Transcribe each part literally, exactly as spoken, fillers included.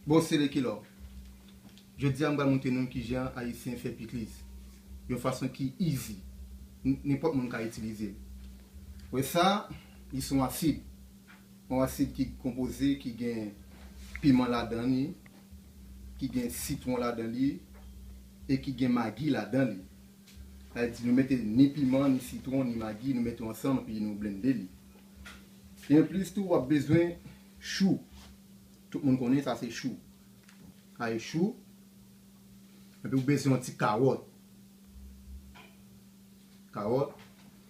Bon, se Lucky Love. Jodi a, m pral montre nou kijan Ayisyen fè pikliz. Yon fason ki easy. N- Nenpòt moun ka itilize l. Wè sa, li se yon asid. Yon asid ki konpoze, ki gen piman ladan li, ki gen sitwon ladan li, e ki gen magi ladan li. Sa vle di nou mete ni piman, ni sitwon, ni magi, nou mete yo ansanm, epi nou blende li. E anplis tou, w ap bezwen chou. Tout moun konnen sa se chou. Sa se chou. Epi ou bezwen yon ti kawòt. Kawòt.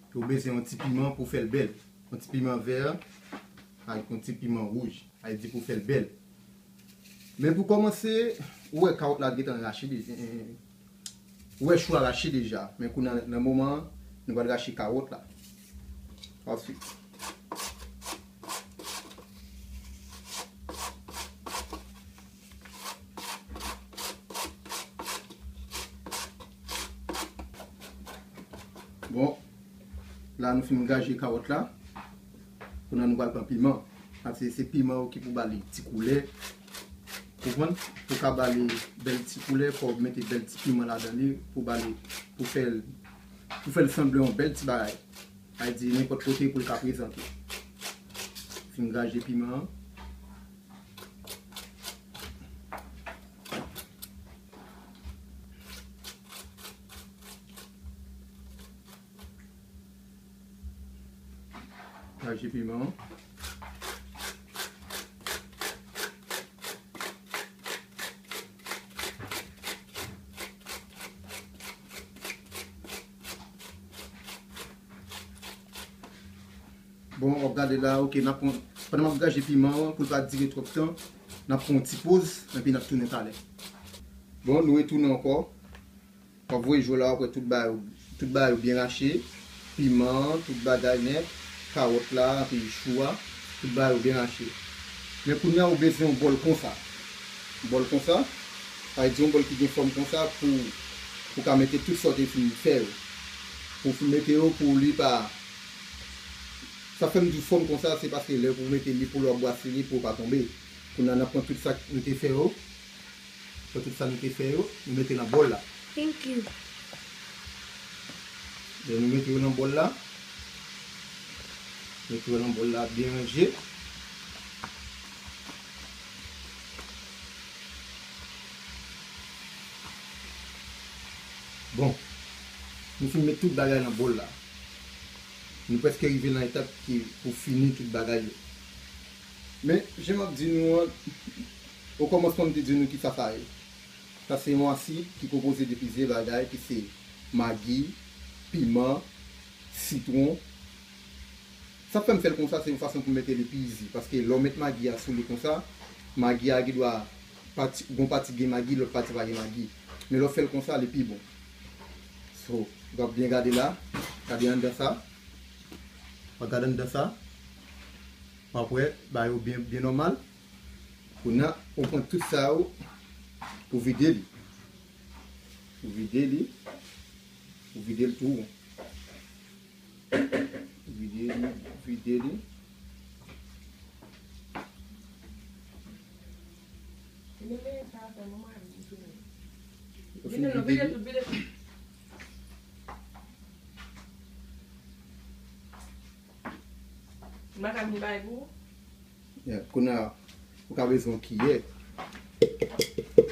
Epi ou bezwen yon ti piman pou fè l bèl. Yon ti piman vè, ak yon ti piman wouj. Sa vle di pou fè l bèl. Men pou kòmanse, ou wè kawòt la gentan rache deja. Ou wè chou a rache deja. Men kounye a, nan moman an, nou pral rache kawòt la. Answit. Bon, la nou fin graje kawòt la. Kounye a nou pral pran piman. Paske se piman yo ki pou ba li ti koulè. Konprann? Pou ka ba li bèl ti koulè, fò w mete bèl ti piman ladan li pou ba li, pou fè l, pou fè l sanble yon bèl ti bagay. Sa vle di nenpòt kote pou l ka prezante. Fin graje piman an. Graje piman an. Bon, w ap gade la, ok, n ap pran, pandan m ap graje piman an, pou l pa dire twòp tan, n ap pran yon ti poz, epi n ap tounen talè. Bon, nou retounen ankò. W ap voye jwe la, w ap wè tout bagay yo, tout bagay yo byen rache. Piman, tout bagay nèt, kawòt la, epi chou a, tout bagay yo byen rache. Men kounye a, ou bezwen yon bòl konsa. Yon bòl konsa, sa vle di yon bòl ki gen fòm konsa pou, pou ka mete tout sa w te fin fè yo. Pou w fin mete yo, pou li pa, sa fè m di fòm konsa, se paske lè pou w mete li, pou lè w ap brase li, pou w pa tonbe. Kounye a, n ap pran tout sa nou te fè yo. Pran tout sa nou te fè yo, nou mete nan bòl la. Thank you. Lè nou mete yo nan bòl la, mete yo nan bòl la, byen ranje. Bon, nou fin met tout bagay nan bòl la. Nou prèske rive nan etap ki pou fini tout bagay yo. Men, jan m ap di nou an, okòmansman m te di nou kisa sa ye. Sa se yon asid ki konpoze de plizyè bagay, ki se magi, piman, sitwon. Sa k fè m fè l konsa, se yon fason pou m mete li pi izi. Paske lè w met magi a sou li konsa, magi a gen dwa pati, gon pati gen magi, lòt pati pa gen magi. Men lè w fè l konsa, li pi bon. So, w ap byen gade la. Gade anndan sa. W ap gade anndan sa. W ap wè, bagay yo byen, byen nòmal. Kounye a, ou pran tout sa yo, ou vide li. Ou vide li. Ou vide l tou. Ou vide li, vide li. Ou fin vide li. M pa ka vin bay pou ou? Yeah, kounye a, ou ka bezwen yon kiyè.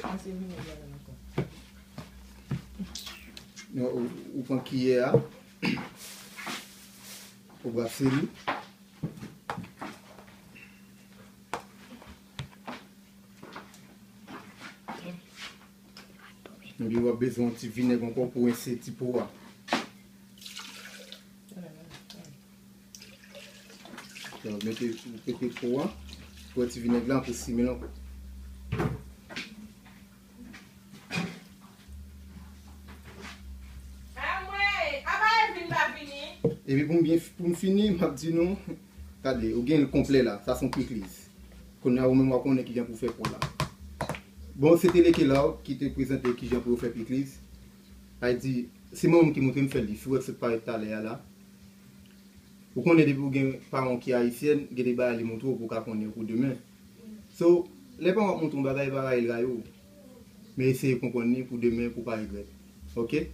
Pase vinèg la ankò. Non, ou, ou pran kiyè a, ou brase li. Epi w ap bezwen yon ti vinèg ankò pou rense ti po a. Mete, mete po a, pran ti vinèg la pou simen l ankò. Epi pou m byen, pou m fini, m ap di nou, gade, ou gen l konplè la, sa se yon pikliz. Kounye a, ou menm w a konnen kijan pou w fè po la. Bon, se te Leke Law ki te prezante kijan pou yo fè pikliz. Sa vle di, se manman m ki montre m fè l, li sou wè sa k parèt talè a la. Ou konnen depi ou gen paran w ki ayisyèn, gen de bagay li montre w pou w ka konnen pou demen. So, Lè paran w ap montre yon bagay, pa rayi l, rayi w. Men eseye konprann li pou demen, pou w pa regrèt. Oke?